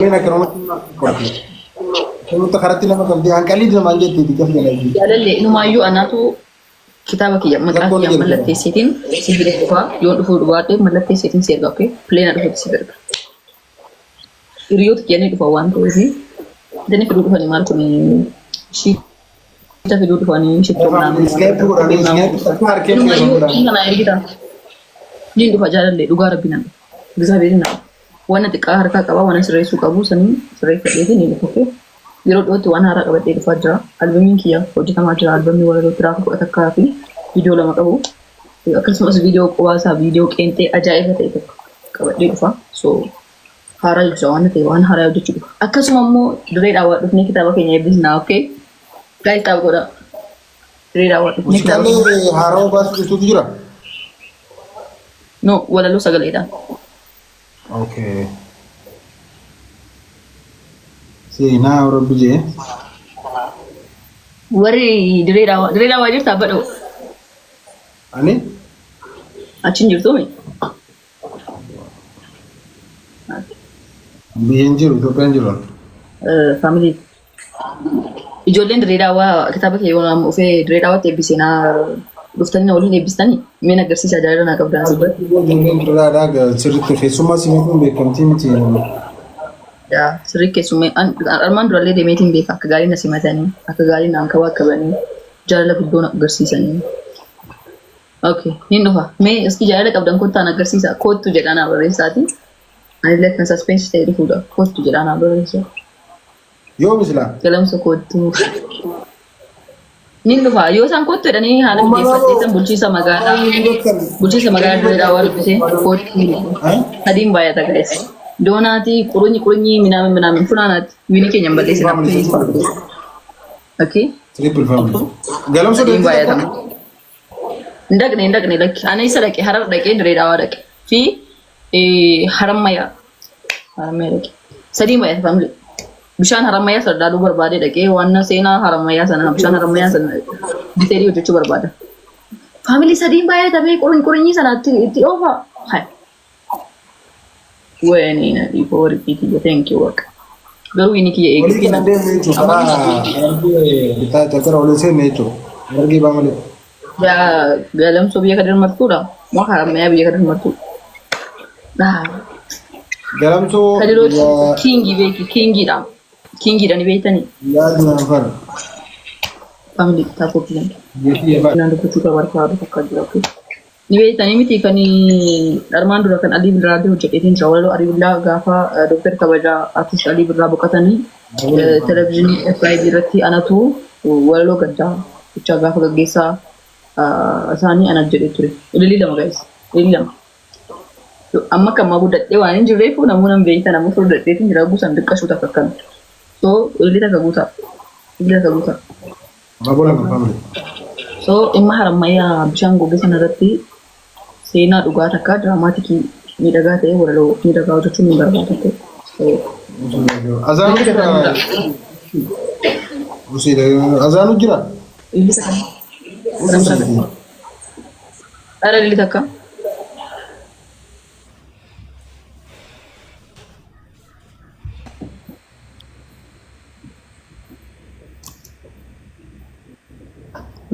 Ijoolleen akkanumatti qorti. Akkanumatti karatti nama qabdi. Hanqalii namaan jetti itti cafi jala. Jaalallee inumaayyuu anaatu kitaaba kiyya maqaa Rakkoon kiyyaan ni jirti. mallatteessiitiin si fide dhufaa yoon dhufuu dhubaadhe mallatteessiitiin si erga okay pileena dhufutti si erga. Hiriyoota kiyya ni dhufa waan ta'eef dani fiduu dhufanii maal kun shiita fiduu dhufanii shittoo minaamin Iskeetti godhanii iskeetti akka harkee Inumaayyuu inni kana ergita. Niin dhufa jaalallee dhugaa rabbi nan dhufa. Egzaabeerin nan dhufa. Waan xiqqaa harkaa qaba waan sirreessuu qabu sanii sirreeffadheeti ni dhufa. Yeroo dhiyootti waan haaraa qabadhee dhufaa jira. Albamiin kiyya hojjetamaa jira. Albamii walaloo tiraaka 11 fi viidiyoo 2 qabu. Akkasumas viidiyoo qubaasaa viidiyoo qeenxee ajaa'iba ta'e tokko qabadhee dhufa. So haaraa jira waan ta'e waan haaraa hojjechuu dhufa. Akkasuma immoo dirree dhaawaa dhufnee kitaaba keenya eebbisnaa okay? Guys taap godhaa. Dirree dhaawaa dhufnee kitaaba keenya. Muuziqaalee haarawaa baasuu jirtutu jira. No walaloo sagaleedhaan. Okay. Seenaa rabbi jee. Warri dirree dhaawaa dirree dhaawaa jirtaa badhoo Ani achi hin jirtuumi. Biyya hin jiru Itoophiyaan jiru. Faamilii Ijoolleen Dirree Daawwaa kitaaba kee yoon amma dhufee Dirree Daawwaatti eebbisee naa dhuftanii na waliin eebbistanii mee na agarsiisaa jaalala naa qabdan as biratti. Ijoolleen Dirreedhaa sirriitti keessummaa simachuun beekamtii miti. Yaa sirrii keessummee armaan durallee deemeetiin beeka akka gaarii na simatanii akka gaarii naan kabaakabanii jaalala guddoo na agarsiisanii. Okay, niin dhufa. Mee iski jaalala qabdan kottaa na agarsiisa. Kottu jedhaa naa barreessaati. Anillee kan suspense ta'e dhufuudha. Kottu jedhaa naa barreessa. Yoomi silaa? Galamso kottu. Nin dhufa. Yoo isaan kottu jedhanii haala mijeeffadhee san bulchiinsa magaalaa bulchiinsa magaalaa Dirree Daawaa dubbisee kottu. Sadiin baay'ata guys. Doonaatii qurunyi qurunyi minaamin minaamin funaanaati. Wiini keenya hin balleessinaa please. Okay. Triple family. Galamsoo Sadiin deemtee baay'ata. tokko? Hin dhaqne hin dhaqne lakki. Ana isa dhaqe harar dhaqee Dirree Daawaa dhaqe. Fi harammayaa harammayaa dhaqe. Sadiin baay'ata family. Bishaan harammayaa sana ilaaluu barbaadee dhaqee waan seenaa harammayaa sana bishaan harammayaa sana diteelii hojjechuu barbaada. Family sadiin baay'atamee qurinyii sana itti oofa. Hai. Wayne na dhiiboo warqii kiyya thank you waaqa. Garuu inni kiyya Olii eegee kana deemne jechuudha. Karaa Harargee bitaa qarqara olii seenne jechuudha. Harargee baa malee. Yaa galamsoo biyya kadir martuudha. Moo harammayaa biyya kadir martuudha. Galamsoo Kadiroo biyya kiingii beeki kiingiidha. Kiingiidha ni beektanii. yaadni anfar. Family taapoo kiyan. Biyya kiyya baa. Naan dubbachuu qaba harkaa bakka jira. Ni beektanii miti kan armaan dura kan Alii Birraa hojjedheetiin jira. Walaloo Alii Birraa gaafa Dooktar Kabajaa Artist Alii Birraa boqotanii televezyiinii FIB irratti anatu walaloo gaddaa bichaa gaafa gaggeessaa isaanii ana jedhee ture. Ililii 2 guys. Ililii 2. Amma akka ammaa guddadhee waan hin jirreef namoonni hin beektan amma furdadheetiin jira guutan diqqashuu takka akkana. So ililii takka guutaa. Ililii takka guutaa. Abaaboo 2 family. So dhimma harammayyaa bishaan goge sana irratti seenaa dhugaa takka diraamaatikii miidhagaa ta'e walaloo miidhagaa hojjechuun ni barbaada ta'e. So Azaanu jira. Azaanu jira. Ililii takka. Ara ililii takka.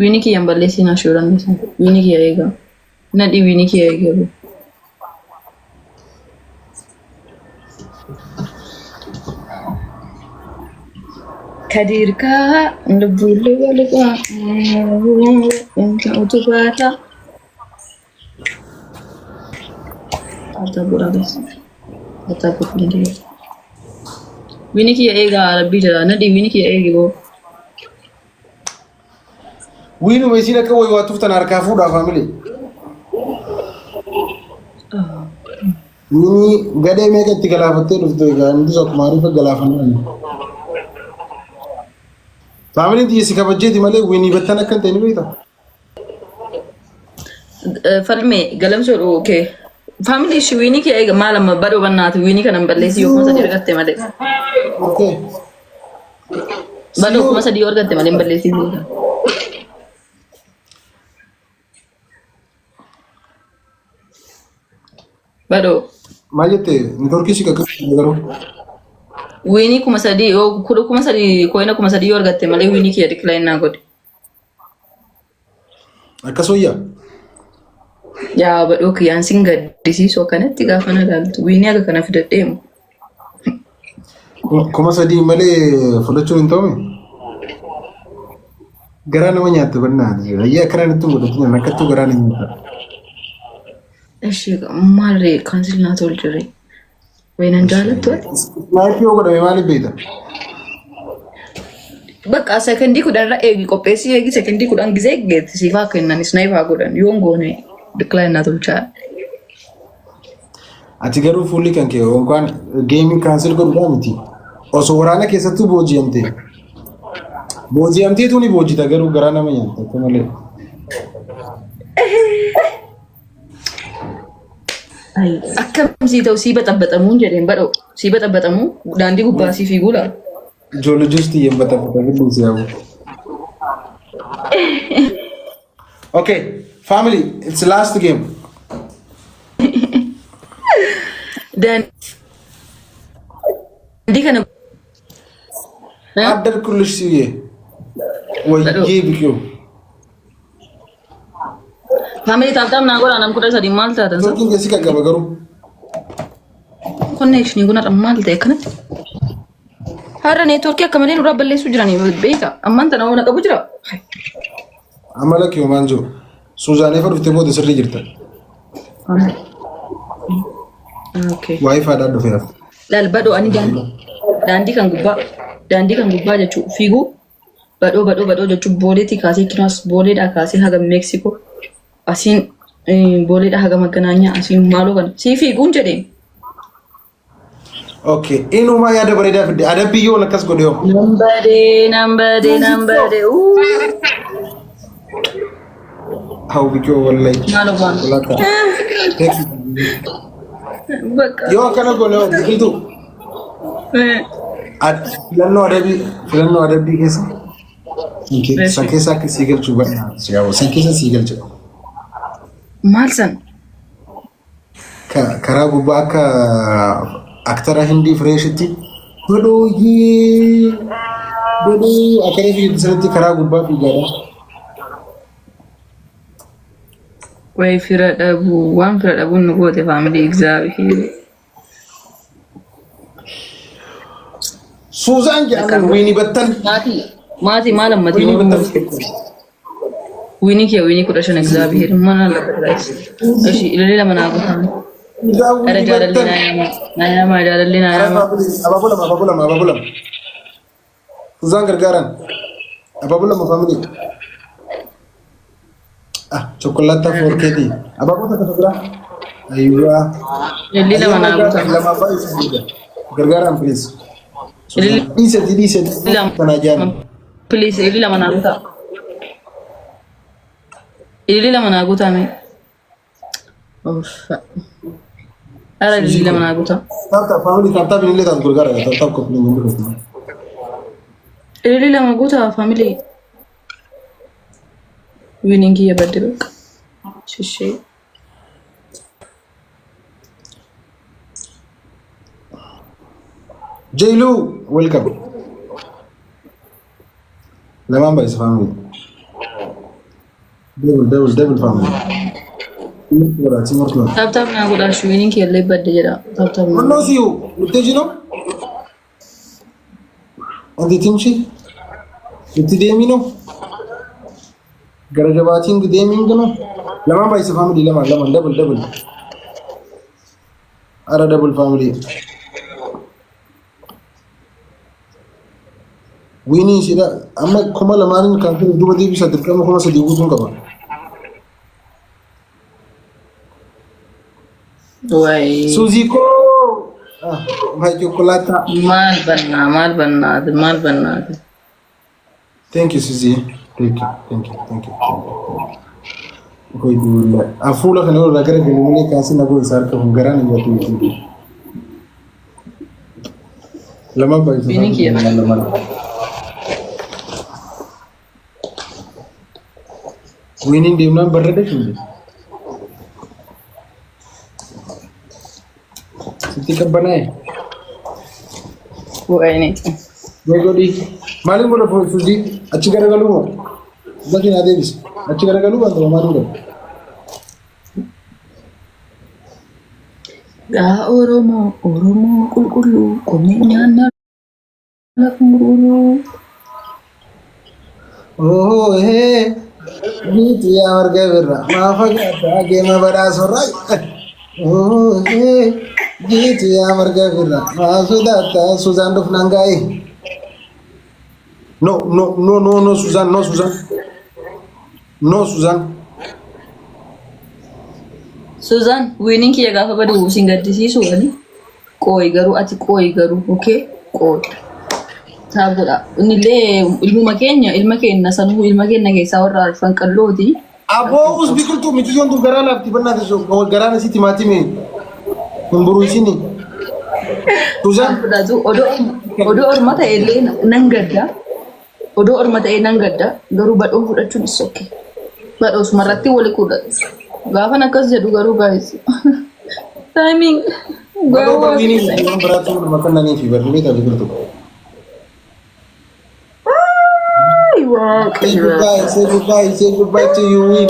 Wiini kiyya hin balleessiin ashuuran isaa. Wiini kiyya eegaa. Nadhi wiini kiyya eegaa. Kadiir kaa lubbuu luba luba utubaata. Tap godhaa guys. Tap godhuu dandeenya. Wiini kiyya eegaa rabbii jira. Nadhi wiini kiyya eegi boo. Wiinuma isiin akka wayi waa tuftan harkaa fuudhaa faamilii. Wiinii gadhee meeqa itti galaafattee dhufte egaa inni akkuma ariifa galaafannaan. Faamiliin xiyya si kabajjeeti malee wiinii battan akka hin ta'e ni beektaa? Falme galamsoo dhuu kee. Faamilii ishii wiinii kee eega maal amma badoo bannaati wiinii kana hin balleessi yoo 3000 argatte malee. Okay. Badoo 3000 yoo argatte malee hin balleessi wiinii kana. Badoo. Maal jette networkii si qaqqabu garuu. Winii 3000 yoo 3000 coina 3000 yoo argatte malee winii kiyya decline naa godhi. Akkas wayyaa? Yaa badhoo kiyyaan sin gaddisiisu akkanatti gaafa na ilaaltu winii aga kana fidadheemu. 3000 malee fudhachuun hin ta'ume? Garaa nama nyaatta bannaa. Ayyaa akkanaan itti godhatin akkattuu garaa nama nyaata. Eshi maalree cancel naa tolchire. Wayinan jaalattu ati? Snipe yoo godhame maaliif beekta? Bakka sekondii 10 irra eegi qopheessii eegi sekondii 10 gizee eeggeetti siif haa kennan snipe haa godhan yoon goone decline naa tolchaa. Ati garuu fuulli kan kee yookaan gameiin cancel godhuudhaa miti. Osoo waraana keessattuu booji'amte. Booji'amteetu ni boojita garuu garaa nama nyaata akka malee. Akkam sii ta'u sii baxabbaxamuun jedheen badhoo sii baxabbaxamuu daandii gubbaa sii fiiguu laata. Ijoollee jirti yemmuu baxabbaxa billee si yaa'u. Okay, family, it's the last game. Daandii kana. Addar kullish siyyee. Wayyee biqiluu. Family tap tap naa godhaa nam 13 maal taatan sa? Networkiin keessi qaqqaba garuu. Connectionii kun har'a maal ta'e akkanatti? Har'a networkii akka malee nurraa balleessuu jiranii beeka. Ammaan tana hoona qabu jira. Amala kee homaan jiru. Suuzaanee fa dhuftee booda sirrii jirta. Okay. WiFiidhaan dhufeera. Laal badhoo ani daandii kan gubbaa jechuun fiiguu badhoo badhoo badhoo jechuun booleetii kaasee kinaas booleedhaa kaasee haga Meeksikoo asiin booleedhaa haga Maganaanyaa asiin maaloo kana sii fiiguun jedheen. Okay, inumaa yaada bareedaa fidde. Adabbii yoon akkas godhe hoo? Nan badee nan badee nan badee uu Hawwi biqiluu wallahi. Maaloo waan. Walakka. Bakka. Yoo akkana goone hoo biqiltuu? Filannoo adabbii keessa. San keessa akka sii galchuu barbaadu. San keessa sii galchu. Maal san? Karaa gubbaa akka aktara hindii fireeshitti godhooyyee godhoo akkana fiigdu sanatti karaa gubbaa fiigaadha. Wayi fira dhabuu waan fira dhabuun nu goote family egzaabiheer. Suuzaan jedhamu wiini battan. Maatii maatii maal ammati Wiini battan. Winii kee winii 15 egzaabiheer mana lafa jiraas. Ishi illee lama naa guutame. Suuzaan Ara wiini jaalallee battan. naa yaamaa naa yaamaa jaalallee naa yaamaa. Abaaboo lama, abaaboo lama, abaaboo lama. Suuzaan gargaaran. Abaaboo lama family. Ah, chocolate forkeeti. Abaaboo takka biraa. Ayyuwaa. Illee lama naa guutame. Lama baay'ee gargaaraan please. Illee Dhiisati dhiisati. lama. Tanaa jaan. Please illee lama naa guutaa. Illee lama naa guutame. Uffa. Ara illee lama naa guutaa. Tap tap family tap tap illee taatu gargaara. Tap tap koppii hin godhu. Illee lama guutaa family. Winiin kiyya badde bakka. Shishee. Jailu, welcome. Lamaan baay'isa family. Double double double family. Teamwork godhaa, teamwork. Tap tap naa godhaa shi winiin kiyya illee badde jedha. Tap tap naa. Onnoo siyu, nutti ነው? Wanti timshi? Itti deemii ነው? Gara jabaatiin deemiin gana? Lamaan baay'isa family lamaan lamaan double double. Ara double family. Winii ishidha amma 2000n kan fidu duuba deebisa dirqama 3000 guutuun qaba. Wayi. Suuzii koo! Ah, my chocolate. Maal bannaa maal bannaati maal bannaati. Thank you, Suzy. Thank you, thank you, thank you. Thank you. Fuula kana irraa gara galee malee kaasee na gosa harka kun garaan hin nyaatu. Lama baay'isa. Bini kiyya. Lama. Winiin deemnaan barreeda shinde. Sitti qabbanaa'e. Wayne. Mee godhi. Maaliin godha Suuzii? Achi garagaluu moo? Bakki naa deebisi. Achi garagaluu baanta maaliin godha? Gaa Oromoo, Oromoo qulqulluu, qonni nyaannaa lafa gurguruu. Oh, hee. Biitu yaa marga birra. Maa fagaata geema badhaasorraa. Oh, hee. Biitu yaa marga birra. Maa sodaata Suzaan dhufnaan gaa'e. No, no, no, no, no, Suzaan, no, Suzaan. No, Suzaan. Suzaan, winiin kiyya gaafa badu sin gaddisiisu wali. Qooyi garuu ati qooyi garuu, okay? Qooyi. Taaf godha. Innillee ilmuma keenya, ilma keenya sanuu ilma keenya keessaa warra arfan qallooti. Aboo us biqiltuu miciyyoon tun garaa laafti bannaati garaan isii timaatimii hin buruysini. Suzaan. Fudhatu odoo orma ta'e illee nan gadda. Odoo orma ta'e nan gadda. Garuu badhoo fudhachuun is okay. Badhoo sumarratti wali kudhatu. Gaafan akkas jedhu garuu guys. Timing. Badhoo barwiinii waan biraatu nama kennanii fi barri beektaa biqiltuu. Ay, Say Waaqayyo. goodbye, say goodbye, say goodbye to you win.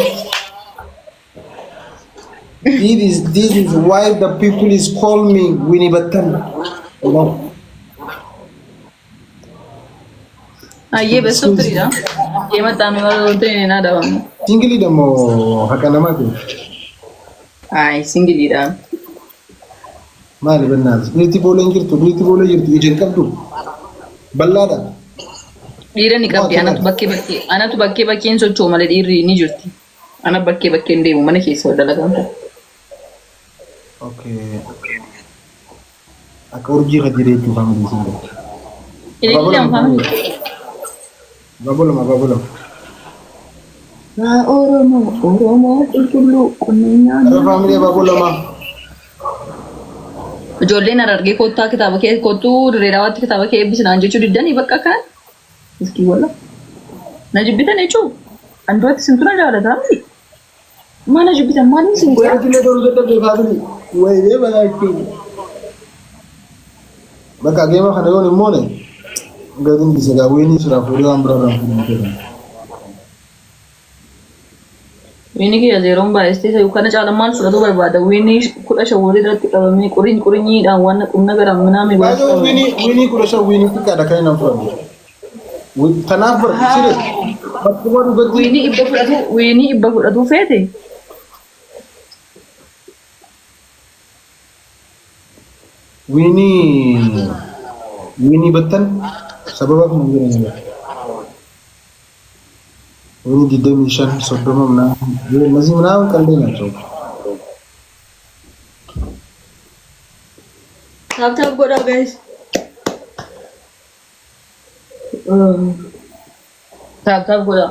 This is why the people is call me Winnie Battan. No. Ayyee best of three dha. Deema taanu yoo ta'e na adabamu. Single ደግሞ haqa namaati. Ay, single dha. Maali bennaati? Dhiirti boolee hin jirtu, dhiirti boolee jirtu ija hin qabdu. Bal'aadha. Dhiira ni qabdi. Anatu bakkee bakkeen socho'u malee dhiirri ni jirti. Ana bakkee bakkeen deemu mana keessa dalagaan kun. Okay. Akka urjii kan jireechuu family siin godhu. Ilillee family. Abaaboo lama, abaaboo lama. Yaa Oromoo, Oromoo qulqulluu qonni Ara nyaanna. Family abaaboo lama. Ijoolleen Harargee kottaa kitaaba kee kottuu Dirree Dawaatti kitaaba kee eebbisinaan jechuu diddanii bakka kan. Iskii walla. Na jibbitan jechuu. An duratti simtu na jaalataa miti. Maa na jibbitan maaliin sin godha? Sarki illee toluu dadhabde family. Wayinee balaachuu. Bakka geema kana yoon hin moone gadi hin dhiise gaa winii siraa fuudhee waan biraa irraa fuudhee hin Winii kiyya zeroon baay'istee isa kana caala maal fudhatu barbaada? Winii 15 walii irratti qabamee quriin quriinyiidhaan waan qubna gara minaami Baay'ee winii winii 15 winii xiqqaadha kan inni fudhanne. Kanaaf bar serious bakkuma dhugatti Winii 100 fudhatu feete. Winii battan sababa kana jiran winii 25 30 ምናምን እነዚህ ምናምን ቀልዴ ናቸው። Tap tap godhaa guys. Tap tap godhaa.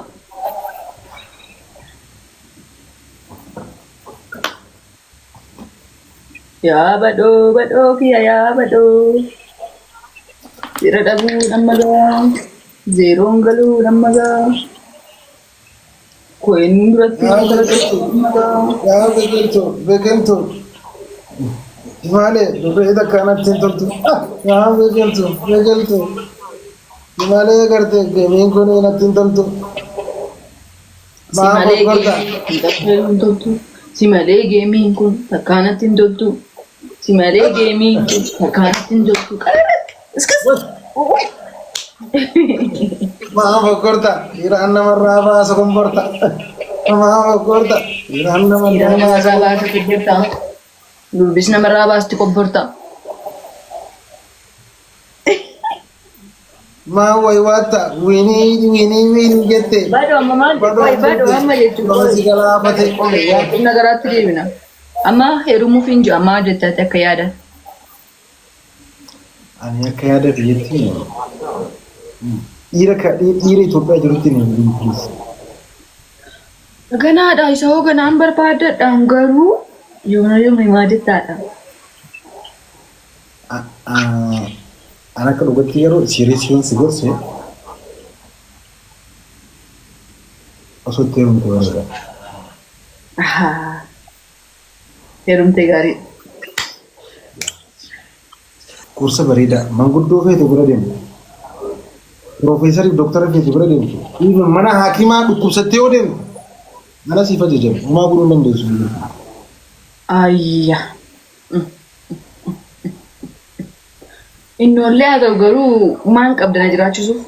Yaa badhoo badhoo kiyya yaa badhoo. Fira dhabuu nama gaa. Zeroon galuu nama gaa. Koyin duratti nama gaa. Yaa biqiltuu biqiltuu malee dubbii takka natti hin toltu. Yaa biqiltuu biqiltuu malee garte gameiin kun natti hin toltu. Si malee gameiin kun toltu. Si malee gameiin kun takkaa natti hin toltu. Si malee gameiin kun takkaa natti hin toltu. Iskas. Maa fokkorta dhiiraan namarraa baasa komborta. Maa fokkorta dhiiraan namarraa baasa. Namarraa baasa kobborta. Durbis namarraa baasti kobborta. Maa waywaatta winii winii winii jette. Badoo amma maal? Qoy badoo amma jechuun. Nama si galaafate. Waaqni garaatti deebina. Amma heerumuuf hin jiru amma jettaati akka yaada. Ani akka yaada biyyatti dhiira dhiira Itoophiyaa jirutti ni hin please. Ganaadha isa hoo ganaan barbaadadhaan garuu yoona yooma himaa jettaadha. An akka dhugatti yeroo serious yoon si gorse osoo itti heerumte bareeda. Heerumte gaarii. Gorsa bareedaa manguddoo feete bira deemtu. Piroofeesarii fi dooktara feete bira deemtu. Even mana haakimaa dhukkubsattee yoo deemtu mana siif ajajan homaa godhuu hin dandeessu. Ayya. Innoollee haa ta'u garuu maan qabda na jiraachisuuf?